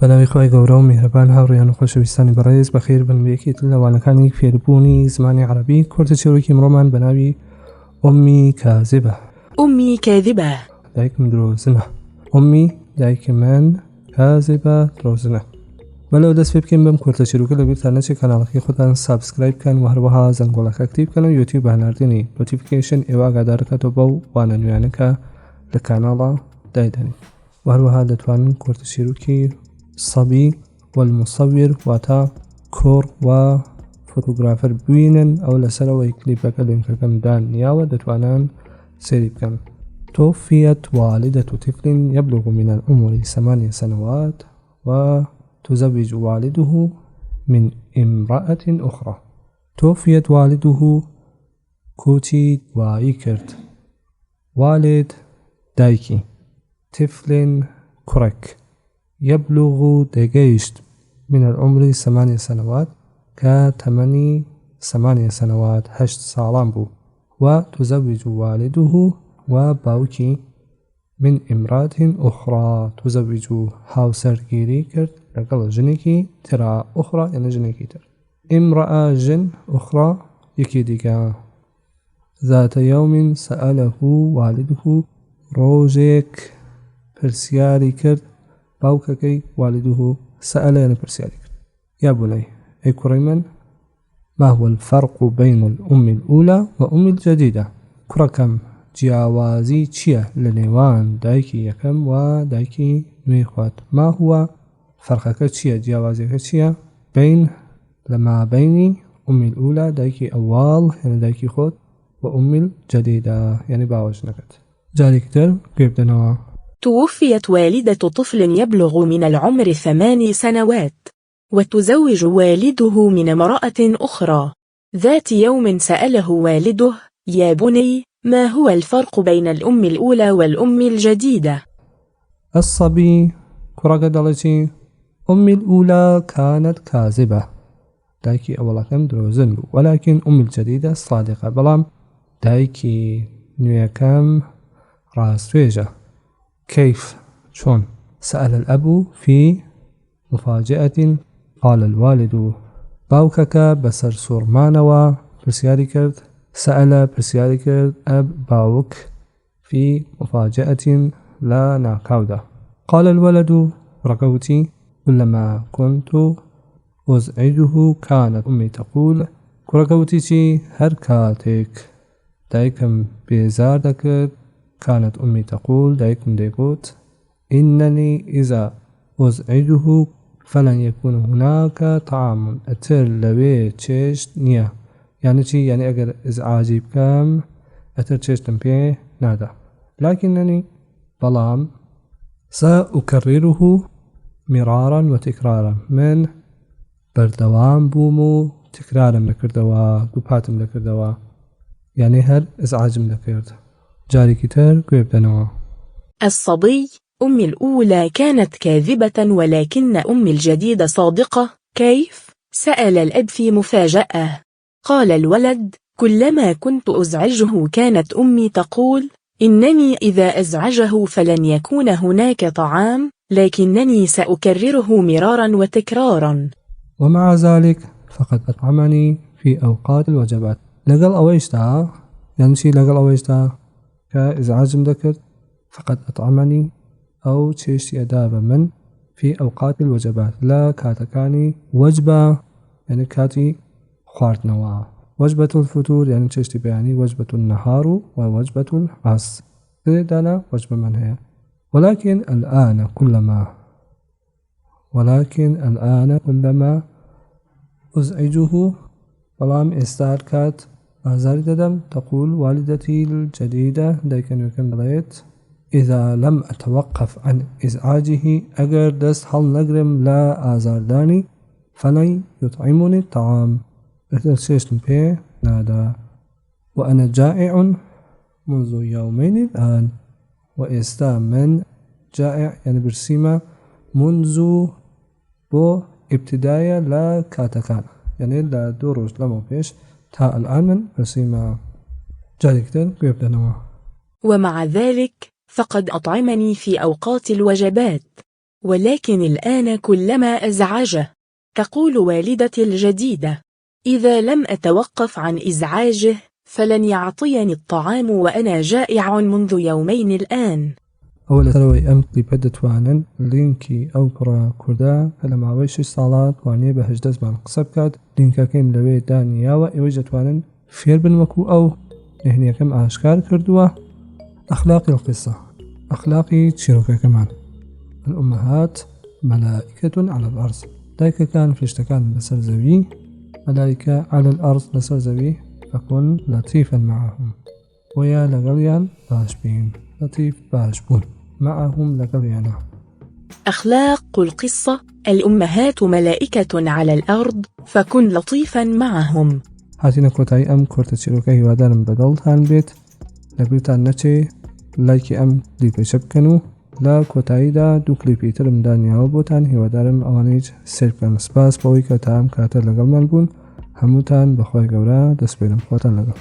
بەناوی خوای گەورە و میهرەبان هاوڕێیان و خۆشەویستانی بەڕێز بەخێر بن بە یەکێک لە وانەکانی فێربوونی زمانی عەرەبی کورتە چیرۆکی ئەمڕۆمان بە ناوی ئومی کازبە. أمي كاذبة. دایکم درۆزنە. ئومی دایکی من کازبە درۆزنە. بەلەوە دەست پێ بکەین بەم کورتە چیرۆکە لەبیرتان نەچێت کەناڵەکەی خۆتان subscribe بکەن و هەروەها زەنگۆڵەکە active بکەن و یوتیوب بە هەناردنی notification ئێوە ئاگادار دەکاتەوە بەو وانە نوێیانە کە لە کاناڵە دایدەنین. و هەروەها دەتوانن کورتە چیرۆکی صبي والمصور واتە کوڕ و photographer ببینن ئەو لەسەرەوەی کلیپەکە لینکەکەم دانیاوە دەتوانن سەیری بکەن. توفيت والدة طفل يبلغ من العمر 8 سنوات وتزوج والده من امرأة أخرى. توفيت والده کۆچی دوایی کرد. والد دایکی، طفل کوڕێک، یبلغ دەگەیشت، من العمر ثمانیە سنوات کە تەمەنی ثمانیە سنوات هەشت ساڵان بوو، و تزوج والده و باوکی، من امراة اخری تزوج هاوسەرگیری کرد لەگەڵ ژنێکی ترا، اخری یعنی ژنێکی تر، امرأە ژن، اخری یەکی دیکە. ذات يوم سأله والده ڕۆژێک پرسیاری کرد باوکەکەی والده سأل یعنی پرسیاری کرد یا بني ئەی کوڕی من ما هو الفرق بين الأم الأولى وأم الجديدة کوڕەکەم جیاوازی چییە لە نێوان دایکی یەکەم و دایکی نوێی خۆت ما هو فەرقەکە چییە جیاوازیەکە چییە بین لە مابەینی أم الأولى دایکی ئەواڵ یعنی دایکی خۆت و أم الجديدة یعنی باوەژنەکەت جارێکی تر گوێ بدەنەوە. توفيت والدة طفل يبلغ من العمر 8 سنوات وتزوج والده من امرأة أخرى. ذات يوم سأله والده: يا بني، ما هو الفرق بين الأم الأولى والأم الجديدة؟ الصبي کوڕەکە دەڵێ چی؟ أمي الأولى كانت كاذبة دایکی ئەوەڵەکەم درۆزن بوو ولكن أمي الجديدة صادقة بەڵام دایکی نوێیەکەم ڕاستوێژە. كيف چۆن؟ سأل الأب في مفاجأة قال الوالد باوکەکە بە سەرسوڕمانەوە پرسیاری کرد سأل پرسیاری کرد ئەب باوک في مفاجأة لە ناکاودا قال الولد کوڕەکە وتی كلما كنت أزعجه كانت أمي تقول کوڕەکە وتی چی هەر کاتێک دایکم بێزار دەکرد كانت أمي تقول دایکم دەیگوت إنني إذا أزعجه فلن يكون هناك طعام ئەتر لەوێ چێشت نییە یانی چی یانی ئەگەر ئیزعاجی بکەم ئەتر چێشتم پێ نادا لكنني بەڵام سأكرره مرارا وتكرارا من بەردەوام بووم و تکرارم دەکردەوە دووپاتم دەکردەوە یانی هەر ئیزعاجم دەکرد جارێکی تر گوێ بدەنەوە. الصبي: أمي الأولى كانت كاذبة ولكن أمي الجديدة صادقة، كيف؟ سأل الأب في مفاجأة. قال الولد: كلما كنت أزعجه كانت أمي تقول: إنني إذا أزعجه فلن يكون هناك طعام، لكنني سأكرره مرارا وتكرارا. ومع ذلك فقد أطعمني في أوقات الوجبات لەگەڵ ئەوەیشدا یان چی لەگەڵ ئەوەیشدا کە ئیزعاجم دەکرد فقد أطعمني ئەو چێشتی ئەدا بە من في أوقات الوجبات لە کاتەکانی وەجبە یعنی کاتی خواردنەوە وجبة الفطور یعنی چێشتی بەیانی وجبة النهار و وجبة العصر سێ دانە وەجبەمان هەیە ولكن الآن كلما ولكن الآن كلما أزعجه بەڵام ئێستا هەر کات ئازاری دەدەم تقول والدتي الجديدة دایکە نوێکەم دەڵێت إذا لم أتوقف عن إزعاجه ئەگەر دەست هەڵنەگرم لە ئازاردانی فلن يطعمني الطعام ئیتر چێشتم پێ نادا وأنا جائع منذ يومين الآن وە ئێستا من جائع یعنی برسیمە منذ بۆ ئیبتیدایە لە کاتەکان یعنی لە دوو ڕۆژ لەمەو پێش تا الآن من برسیمە جارێکی تر گوێ بدەنەوە. ومع ذلك فقد أطعمني في أوقات الوجبات. ولكن الآن كلما أزعجه. تقول والدتي الجديدة: إذا لم أتوقف عن إزعاجه فلن يعطيني الطعام وأنا جائع منذ يومين الآن. ئەوە لەسەرەوەی ئەم کلیپە دەتوانن لینکی ئەو کوڕە کوردە کە لە ماوەی شەش ساڵا توانیە بە 18 زمان قسە بکات لینکەکەیم لەوێ دانیاوە ئێوەش دەتوانن فێربن وەکو ئەو نهێنیەکەم ئاشکار کردووە. اخلاق القصە ئەخلاقی چیرۆکەکەمان الامهات ملائکە علی الارض دایکەکان فریشتەکان لەسەر زەوی ملائکە علی الارض لەسەر زەوی فکن لطیفا معهم بۆیە لەگەڵیان باش بین لطیف باش بوون معهم لەگەڵیانە. أخلاق القصة الأمهات ملائكة على الأرض فكن لطيفا معهم. هاتینە کۆتایی ئەم کورتە چیرۆکە هیوادارم بەدڵتان بێت لەبیرتان نەچێ لایکی ئەم کلیپەیشە بکەن و لە کۆتاییدا دوو کلیپی ترم دانیاوە بۆتان هیوادارم ئەوانەیش سەیر بکەن سپاس بەوەی کە تا ئەم کاتە لەگەڵمان بوون هەمووتان بەخوای گەورە دەسپێرم خۆتان لەگەڵ.